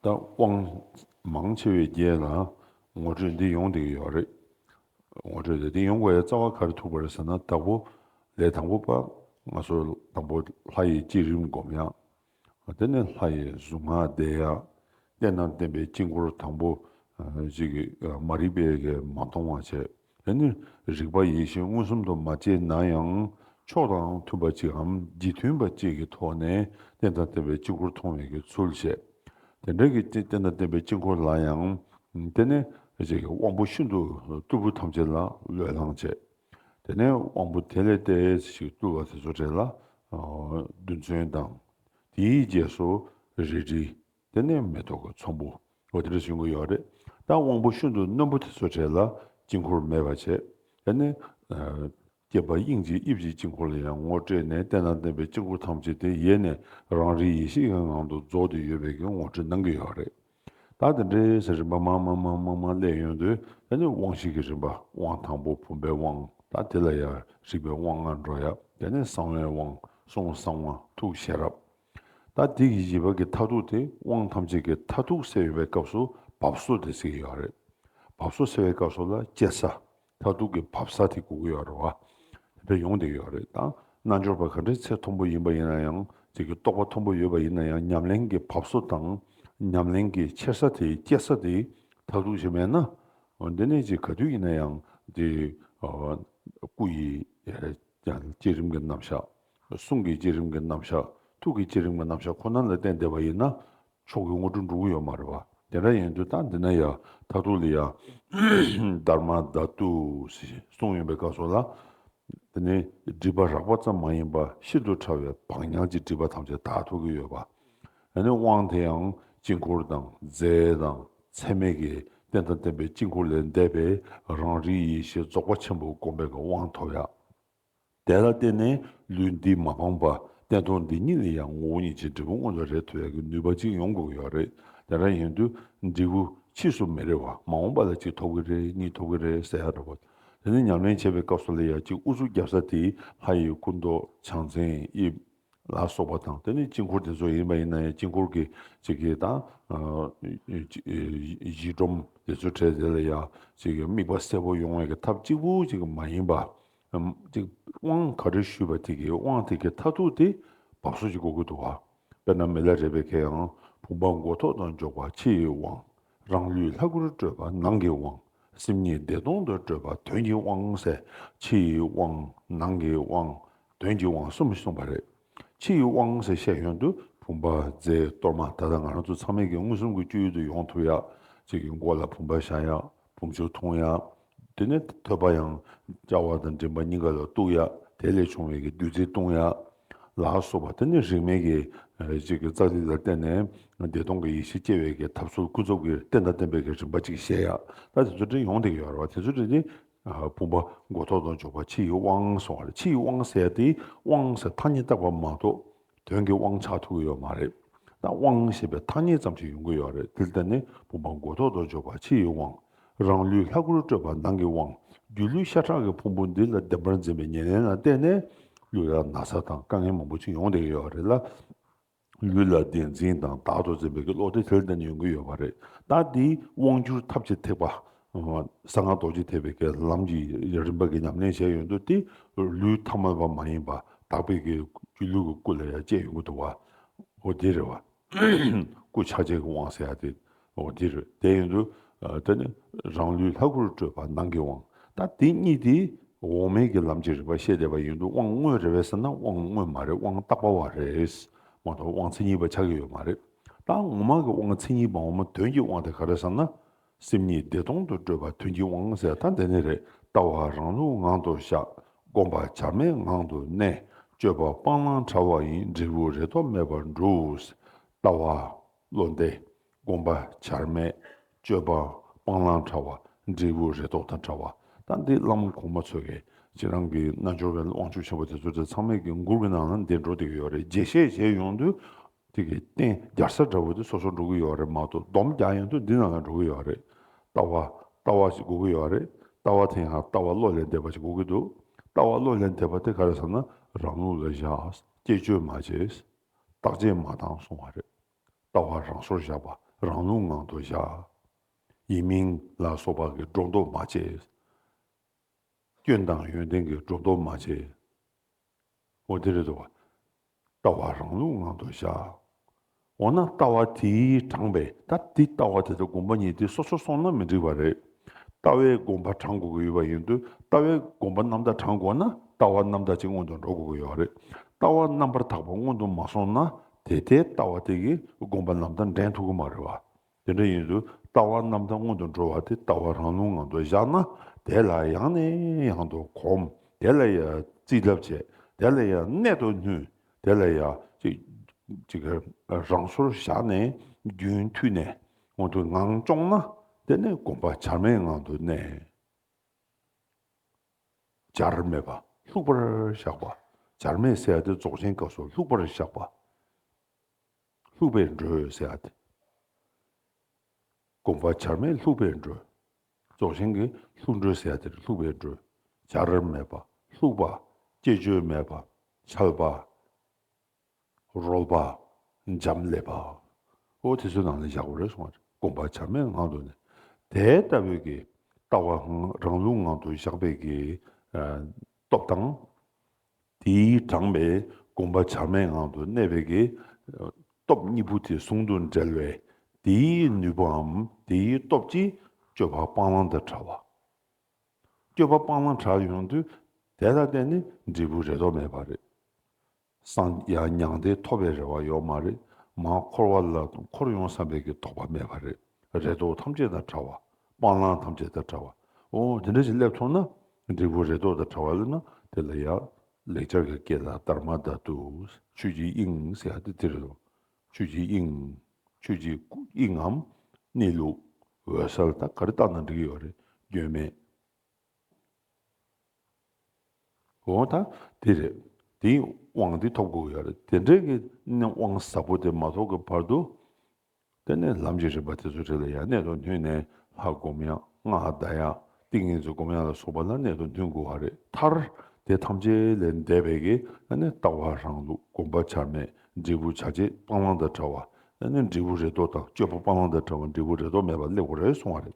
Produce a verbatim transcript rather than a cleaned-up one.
ད་དབང་མང་ཆེ་བའི་རྗེས་ལ་ངོ་སྤྲོད་འདི་ཡོང་བསྡད་ཀྱི་ཡོད་རེད། ངོ་སྤྲོད་དེ་འདི་ཡོང་དགོས་ཡ་རྩ་བ་ག་རེ་ཐུག་པ་རེད་ཟེར་ན། དང་པོ་ལས་དང་པོ་པ་ང་ཚོ་དང་པོ་ལྷ་ཡི་བསྐྱེད་རིམ་སྒོམ་ཡ། དེ་ནས་ལྷ་ཡི་གཟུངས་སྔགས་བཟླས་ཡ། རྟེན་དང་བརྟེན་པའི་དཀྱིལ་འཁོར་དང་པོ་ཅིག་གི་མ་རིག་པའི་གི་མ་མཐོང་བ་བྱས། དེ་ནི་རིག་པ་ཡེ་ཤེས་མངོན་སུམ་དུ་མ་སྐྱེས་ན་ཡང་ཕྱོགས་དང་མཐུན་པ་ཅིག་གམ་རྗེས་མཐུན་པ་ཅིག་གི་ཐོག་ནས་རྟེན་དང་བརྟེན་པའི་དཀྱིལ་འཁོར་མཐོང་བའི་གི་ཚུལ་བྱས། དེ་འདྲའི་གི་རྟེན་དང་བརྟེན་པའི་དཀྱིལ་འཁོར་ལ་ཡང་དེ་ནས་ཅིག་གི་དབང་པོ་ཤིན་ཏུ་རྟུལ་པོ་ཐམས་ཅད་ལ་བློས་བསླངས་བྱས། དེ་ནས་དབང་པོ་དེ་ལས་ཏེ་ཞིག་རྟུལ་བ་དེ་ཚོ་གྲས་ལ་རྡུལ་ཚོན་དང་། དེའི་རྗེས་སུ་རལ་གྲི། དེ་ནས་མེ་ཏོག་གི་ཚོམ་བུ། འོ་དེ་འདྲ་ཞིག་ཡོང་གི་ཡོད་རེད། ད་དབང་པོ་ཤིན་ཏུ་རྣོན་པོ་དེ་ཚོ་གྲས་ལ་དཀྱིལ་འཁོར་མེད་པ་བྱས། དེ་ནས་ཨ་བསྐྱེད་པ་དབྱིངས་ཀྱི་དབྱིབས་ཀྱི་དཀྱིལ་འཁོར་ལ་ཡང་ངོ་སྤྲད་ནས་རྟེན་དང་བརྟེན་པའི་དཀྱིལ་འཁོར་ཐམས་ཅད་དེ་ཡེ་ནས་རང་རིག་ཡེ་ཤེས་ཀྱི་ངང་དུ་རྫོགས་ཏེ་ཡོད་པའི་གི་ངོ་སྤྲོད་གནང་གི་ཡོད་རེད། ད་དེ་འདྲའི་ཟེར་རིམ་པ་མང་མང་མང་མང་མང་སླེབས་ཡོང་དུས། དེ་ནས་དབང་བཞི་གི་རིམ་པ། དབང་དང་པོ་བུམ་པའི་དབང་། ད་དེ་ལ་ཡང་རིག་པའི་དབང་ལྔ་འགྲོ་ཡ། དེ་ནས་གསང་བའི་དབང་། གསུང་གསང་བ། ཐུགས་ཤེས་རབ། ད་དེ་གི་བཞི་པ་གི་མཐར་ཐུག་དེ། དབང་ཐམས་ཅད་ཀྱི་མཐར་ཐུག་ཟེར་བའི་སྐབས་སུ་བབས་སོ་དེ་ཟེར་གྱི་ཡོད་རེད། བབས་སོ་ཟེར་བའི་སྐབས་སུ་ལ་སྐྱེ་ས། མཐར་ཐུག་གི་བབས་ས་དེ་དགོས་ཀྱི་ཡོད་རེད་བ། དེ་འདྲ་ཡོང་བསྡད་ཀྱི་ཡོད་རེད། ད་རྣལ་འབྱོར་པ་ག་འདྲའི་ཚད་མཐོན་པོ་ཡིན་པ་ཡིན་ན་ཡང་། ཅིག་གི་རྟོགས་པ་མཐོན་པོ་ཡོད་པ་ཡིན་ན་ཡང་། ཉམས་ལེན་གྱི་བབས་སོ་དང་། ཉམས་ལེན་གྱི་འཆད་ས་དེ། སྐྱེ་ས་དེ་མཐར་ཐུག་ཞིག་མེད་ན། འོ་འདི་ནས་ཅིག་ག་དུས་ཡིན་ན་ཡང་དེ་ཨ་སྐུ་ཡི་ཡ་ཀྱང་བསྐྱེད་རིམ་གྱི་རྣམ་གཞག། གསུང་གི་བསྐྱེད་རིམ་གྱི་རྣམ་གཞག། ཐུགས་ཀྱི་བསྐྱེད་རིམ་གྱི་རྣམ་གཞག་ཁོ་ན་ལ་བརྟེན་བསྡད་པ་ཡིན་ན། མཆོག་གི་དངོས་གྲུབ་འགྲུབ་ཀྱི་ཡོད་མ་རེད་བ། དེ་འདྲ་ཡིན་དུས་ད་འདི་ན་ཡ་མཐར་ཐུག་ལ་ཡ་དྷརྨ་དྷཱ་ཏུ་ཞེས་གསུངས་ཡོད་པའི་སྐབས་སུ་ལ། དེ་ནི་སྒྲིབ་པ་རགས་པ་ཙམ་མ་ཡིན་པ་ཤིན་ཏུ་ཕྲ་བའི་བག་ཉལ་གྱི་སྒྲིབ་པ་ཐམས་ཅད་དག་ཐུབ་ཀྱི་ཡོད་པ། ཨ་ནི་དབང་དེ་ཡང་དཀྱིལ་འཁོར་དང་རྫས་དང་ཚད་མེད་ཀྱི་རྟེན་དང་བརྟེན་པའི་དཀྱིལ་འཁོར་ལས་འདས་པའི་རང་རིག་ཡེ་ཤེས་རྫོགས་པ་ཆེན་པོ་བསྒོམ་པའི་དབང་ཐོབ་ཡ། དེ་ལ་བརྟེན་ནས་ལུས་འདི་མ་སྤངས་པ། སྟན་ཐོག་འདི་ཉིད་ལ་ཡང་ངོ་བོ་ཉིད་ཀྱི་འབྲས་བུ་མངོན་དུ་རེག་ཐུབ་ཡག་གི་ནུས་པ་ཅིག་ཡོང་དགོས་ཀྱི་ཡོད་རེད། དེ་འདྲ་ཡིན་དུས་འབྲས་བུ་ཕྱིས་སུ་མི་རེ་བ། མ་འོངས་པ་ལ་གཅིག་ཐོབ་ཀྱི་རེད། གཉིས་ཐོབ་ཀྱི་རེད་ཟེར་ཡ་འདྲ་བོ། དེ་ནས་ཉམས་ལེན་བྱེད་པའི་སྐབས་སུ་ལ་ཡང་གཅིག་དབུ་ཚུགས་རྒྱབ་ས་དེ་ལྷ་ཡི་སྐུ་མདོག་བྱང་སེམས་དབྱིབས་ལ་སོགས་པ་དང་། དེ་ནས་དཀྱིལ་འཁོར་དེ་ཚོ་ཡིན་པ་ཡིན་ན་ཡང་དཀྱིལ་འཁོར་གྱི་གཅིག་གི་དང་། གཞི་སྒྲོམ་དེ་ཚོ་གྲས་དེ་ལ་ཡང་གཅིག་གི་དམིགས་པ་གསལ་པོ་ཡོང་བའི་གི་ཐབས་གཅིག་པུ་གཅིག་མ་ཡིན་པ། ཨམ། ཅིག་དབང་ག་རེ་ཞུས་པ་དེ་གི་དབང་དེ་གི་མཐར་ཐུག་དེ་བབས་སོ་ཅིག་དགོས་ཀྱི་འདུག་བ། དཔེར་ན་མི་ལ་རས་པའི་གི་ཡང་། བུམ་པ་མགོ་ཐོག་ཏུ་འཇོག་པ་ཕྱི་ཡི་དབང་། རང་ལུས་ལྷ་སྐུར་སྤྲོད་པ་ནང་གི་དབང་། སེམས་ཉིད་བདེ་སྟོང་དུ་སྤྲོད་པ་དོན་གྱི་དབང་ཟེར། ཕྱི་ཡི་དབང་། ནང་གི་དབང་། དོན་གྱི་དབང་གསུམ་གསུངས་པ་རེད། ཕྱི་ཡི་དབང་ཟེར་བཤད་ཡོང་དུས་བུམ་པ་རྫས་གཏོར་མ། ད་ལྟ་ང་རང་ཚོ་ཚང་མས་ཀྱི་མངོན་སུམ་གྱི་སྤྱོད་ཡུལ་དུ་ཡོང་ཐུབ་ཡ། གཅིག་གི་མགོ་ལ་བུམ་པ་བཞག་ཡ། བུམ་ཆུ་འཐུང་ཡ། དེ་ནས་ཐོད་པ་ཡང་སྐྱ་བ་དང་མགྲིན་པ་གཉིས་ཀ་ལ་གཏུགས་ཡ། དེ་ལས་བྱུང་བའི་གི་བདུད་རྩི་བཏུང་ཡ། ལ་སོགས་པ། དེ་ནས་རིག་མའི་གི་ཨ་གཅིག་གི་ཙཀ་ལི་ལ་བརྟེན་ནས་བདེ་སྟོང་གི་ཡེ་ཤེས་སྐྱེ་བའི་གི་ཐབས་ཚུལ་ཀུན་རྫོབ་ཀྱི་རྟེན་དང་བརྟེན་པའི་གི་རིམ་པ་གཅིག་བཤད་ཡ། ད་དེ་ཚོ་དེ་ཡོང་བསྡད་ཀྱི་ཡོད་རེད་བ། དེ་ཚོ་དེ་ནི་ཨ་བུམ་པ་མགོ་ཐོག་ཏུ་འཇོག་པ་ཕྱི་ཡི་དབང་གསུངས་པ་རེད། ཕྱི་ཡི་དབང་ཟེར་ཡ་དེ་དབང་ཟེར་ཐ་སྙད་བཏགས་པ་མ་གཏོགས་དོན་གྱི་དབང་ཆགས་ཐུབ་ཀྱི་ཡོད་མ་རེད། ད་དབང་ཞེས་པའི་ཐ་སྙད་ཙམ་ཞིག་ཡོང་གི་ཡོད་རེད། དེར་བརྟེན་ནས་བུམ་པ་མགོ་ཐོག་ཏུ་འཇོག་པ་ཕྱི་ཡི་དབང་། རང་ལུས་ལྷ་སྐུར་སྤྲོད་པ་ནང་གི་དབང་། སྒྱུ་ལུས་ཤ་ཁྲག་གི་ཕུང་པོ་འདི་ལ་བདེན་པར་འཛིན་པའི་ཉེར་ལེན་ལ་བརྟེན་ནས་ལུས་ལ་ན་ཚ་དང་དཀའ་ངལ་མང་པོ་ཅིག་ཡོང་བསྡད་ཀྱི་ཡོད་རེད་ལ། ལུས་ལ་བདེན་འཛིན་དང་བདག་ཏུ་འཛིན་པའི་གི་བློ་དེ་དེར་བརྟེན་ནས་ཡོང་གི་ཡོད་པ་རེད། ད་འདི་དབང་སྒྱུར་ཐབས་ཀྱི་ཐེག་པ། གསང་སྔགས་རྡོ་རྗེ་ཐེག་པའི་གི་ལམ་གྱི་རིམ་པ་གི་ཉམས་ལེན་བྱས་ཡོང་དུས་དེ་ལུས་ཐ་མལ་པ་མ་ཡིན་པ་དག་པའི་གི་སྒྱུ་ལུས་ཀྱི་སྐུ་ལ་ཡང་སྐྱེ་ཡོང་གི་འདུག་བ། འོ་དེ་རེད་བ། སྐུ་ཕྱག་རྒྱའི་གི་དབང་ཟེར་ཡ་དེ། འོ་དེ་རེད། དེ་ཡིན་དུས་ཨ་དེ་ནི་རང་ལུས་ལྷ་སྐུར་སྤྲོད་པ་ནང་གི་དབང་། ད་དེ་གཉིས་དེ་འོག་མའི་གི་ལམ་གྱི་རིམ་པ་བཤད་བསྡད་པ་ཡིན་དུས་དབང་དངོས་རེད་པས་ཟེར་ན་དབང་དངོས་མ་རེད། དབང་བཏགས་པ་བ་རེད་མ་གཏོགས་དབང་མཚན་ཉིད་པ་ཆགས་ཀྱི་ཡོད་མ་རེད། ད་ངོ་མ་གི་དབང་མཚན་ཉིད་པ་འོག་མ་དོན་གྱི་དབང་དེ་ག་རེ་ཟེར་ན། སེམས་ཉིད་བདེ་སྟོང་དུ་སྤྲོད་པ་དོན་གྱི་དབང་ཟེར་ད་འདི་ནི་རེད། ལྟ་བ་རང་ལུགས་ངང་དུ་བཞག་སྒོམ་པ་བྱར་མེད་ངང་དུ་གནས། སྤྱོད་པ་སྤང་བླང་བྲལ་བ་ཡིན། འབྲས་བུ་རེ་དོགས་མེད་པར་འགྲུབ། ལྟ་བ་བློ་འདས། སྒོམ་པ་བྱར་མེད། སྤྱོད་པ་སྤང་བླང་བྲལ་བ། འབྲས་བུ་རེ་དོགས་དང་བྲལ་བ། ད་འདི་བླ་མ་གོང་མ་ཚོས་ཀྱི་ཁྱེད་རང་གི་རྣལ་འབྱོར་བའི་དབང་ཕྱུག་ཆེན་པོ་དེ་ཚོ་དེ་ཚང་མས་ཀྱི་མགུར་གྱི་ནང་ལ་འདི་འགྲོ་བསྡད་ཀྱི་ཡོད་རེད། རྒྱས་བཤད་བྱས་ཡོང་དུས། དེ་གི་རྟེན་རྒྱལ་ས་འདྲ་བོ་དེ་སོ་སོར་འགྲོ་གི་ཡོད་རེད་མ་གཏོགས་སྡོམ་རྒྱག་ཡོང་དུས་འདི་ནང་ལ་འགྲོ་གི་ཡོད་རེད། ལྟ་བ། ལྟ་བ་ཞིག་དགོས་ཀྱི་ཡོད་རེད། ལྟ་བ་དེ་ཡང་ལྟ་བ་བློ་ལས་འདས་པ་ཞིག་དགོས་ཀྱི་འདུག་ལྟ་བ་བློ་ལས་འདས་པ་དེ་ག་རེ་ཟེར་ན་རང་ལུགས་ལ་བཞག་བསྐྱེད་བཅོས་མ་བྱེད། བརྟག་དཔྱད་མ་བཏང་གསུང་བ་རེད། ལྟ་བ་རང་སོར་བཞག་པ། རང་ལུགས་ངང་དུ་བཞག། ཡིན་མིན་ལ་སོགས་པ་གི་སྒྲོ་འདོགས་མ་བྱེད། སྐྱོན་དང་ཡོན་ཏན་གྱི་སྒྲོ་འདོགས་མ་བྱེད། འོ་དེ་རེད་དོ། ལྟ་བ་རང་ལུགས་ངང་དུ་བཞག། འོ་ན་ལྟ་བ་དེས་དྲངས་པའི་ད་དེ་ལྟ་བ་དེ་དང་སྒོམ་པ་གཉིས་དེ་སོ་སོར་སོང་ན་མི་འགྲིག་པ་རེད། ལྟ་བས་སྒོམ་པ་དྲངས་དགོས་ཀྱི་ཡོད་པ་ཡིན་དུས་ལྟ་བས་སྒོམ་པ་རྣམ་དག་དྲངས་དགོས་ན་ལྟ་བ་རྣམ་དག་ཅིག་སྔོན་དུ་འགྲོ་དགོས་ཀྱི་ཡོད་རེད། ལྟ་བ་རྣམ་པར་དག་པ་སྔོན་དུ་མ་སོང་ན་དེ་ལྟའི་ལྟ་བ་དེ་གིས་སྒོམ་པ་རྣམ་དག་འདྲེན་ཐུབ་ཀྱི་མ་རེད་བ། དེ་འདྲ་ཡིན་དུས་ལྟ་བ་རྣམ་དག་སྔོན་དུ་འགྲོ་བ་དེ་ལྟ་བ་རང་ལུགས་ངང་དུ་བཞག་ན་དེ་ལ་ཡང་ནས་ཡང་དུ་གོམས། དེ་ལ་ཡང་རྩིས་ལབ་བྱས། དེ་ལ་ཡང་གནད་དུ་བསྣུན། དེ་ལ་ཡང་ཅིག་ཅིག་རང་སོར་བཞག་ནས་རྒྱུན་མཐུད་ནས་སྔོན་དུ་ངང་སྐྱོང་ན་དེ་ནས་སྒོམ་པ་བྱར་མེད་ངང་དུ་གནས། བྱར་མེད་པ་ལྷུག་པར་བཞག་པ། བྱར་མེད་ཟེར་ཡ་དེ་རྫོགས་ཆེན་སྐབས་སུ་ལྷུག་པར་བཞག་པ། ལྷུག་པའི་འགྲོས་ཟེར་ཡ་དེ། སྒོམ་པ་བྱར་མེད་ལྷུག་པའི་འགྲོས། རྫོགས་ཆེན་གྱི་ལྷུག་འགྲོས་ཟེར་ཡ་དེ་ལྷུག་པའི་འགྲོས། བྱར་མེད་པ་ལྷུག་པ། བཅས་བཅོས་མེད་པ། འཆལ་པ། རོལ་པ། འབྱམས་ཀླས་པ། འོ་དེ་ཚོའི་ནང་ལ་བཞག་དགོས་རེད་གསུངས་པ་རེད། སྒོམ་པ་བྱར་མེད་ངང་དུ་གནས། དེ་ལྟ་བུའི་གི་ལྟ་བ་རང་ལུགས་ངང་དུ་བཞག་པའི་གི་ཨ་སྟོབས་དང་། དེས་དྲངས་པའི་སྒོམ་པ་བྱར་མེད་ངང་དུ་གནས་པའི་གི་སྟོབས་གཉིས་པོ་དེ་ཟུང་དུ་འབྲེལ་བའི་དེའི་ནུས་པའམ་དེའི་སྟོབས་ཀྱིས་སྤྱོད་པ་སྤང་བླང་དང་བྲལ་བ། སྤྱོད་པ་སྤང་བླང་བྲལ་ཡོང་དུས་དེ་ལ་བརྟེན་ནས་འབྲས་བུ་རེ་དོགས་མེད་པ་རེད། སངས་ཡང་མྱང་འདས་ཐོབ་པའི་རེ་བ་ཡོད་མ་རེད། མར་འཁོར་བ་ལ་འཁོར་ཡོང་བསམ་པའི་གི་དོགས་པ་མེད་པ་རེད། རེ་དོགས་ཐམས་ཅད་དང་བྲལ་བ། སྤང་བླང་ཐམས་ཅད་དང་བྲལ་བ། འོ་དེ་འདྲ་ཞིག་སླེབས་ཐུབ་ན་འབྲས་བུ་རེ་དོགས་དང་བྲལ་བ་སླེབས་ན་དེ་ལ་ཡང་ལེགས་སྦྱར་གྱི་སྐད་ལ་དྷརྨ་དྷཱ་ཏུ། ཆོས་ཀྱི་དབྱིངས་ཟེར་ཡ་དེ་དེ་རེད་དོ། ཆོས་ཀྱི་དབྱིངས། ཆོས་ཀྱི་དབྱིངས་ངམ་གནས་ལུགས། འོད་གསལ་ད་ག་རེ་བཏགས་ན་འགྲིག་གི་ཡོད་རེད། སྐྱོན་མེད། འོ་ད་དེ་རེད། དེའི་དབང་དེ་ཐོབ་དགོས་ཀྱི་ཡོད་རེད། དེ་འདྲའི་གི་ནི་དབང་ཟབ་པོ་དེ་མ་ཐོབ་ཀྱི་བར་དུ། དེ་ནས་ལམ་གྱི་རིམ་པ་དེ་ཚོ་རེ་ལ་ཡང་གནད་དུ་བསྣུན་ནས་ལྷ་སྒོམ་ཡག་སྔགས་བཟླ་ཡག་ཏིང་ངེ་འཛིན་སྒོམ་ཡག་ལ་སོགས་པ་ལ་གནད་དུ་བསྣུན་དགོས་པ་རེད། མཐར་དེ་ཐམས་ཅད་ལས་འདས་པའི་གི་ཨ་ནི་ལྟ་བ་རང་ལུགས། སྒོམ་པ་བྱར་མེད། འབྲས་བུ་བྱ་བྱེད་སྤང་བླང་དང་བྲལ་བ། ཨ་ནི་འབྲས་བུ་རེ་དོགས་དང་སྤྱོད་པ་སྤང་བླང་དང་བྲལ་བ། འབྲས་བུ་རེ་དོགས་མེད་པར་སླེབས་དགོས་རེད་གསུང་བ་རེད།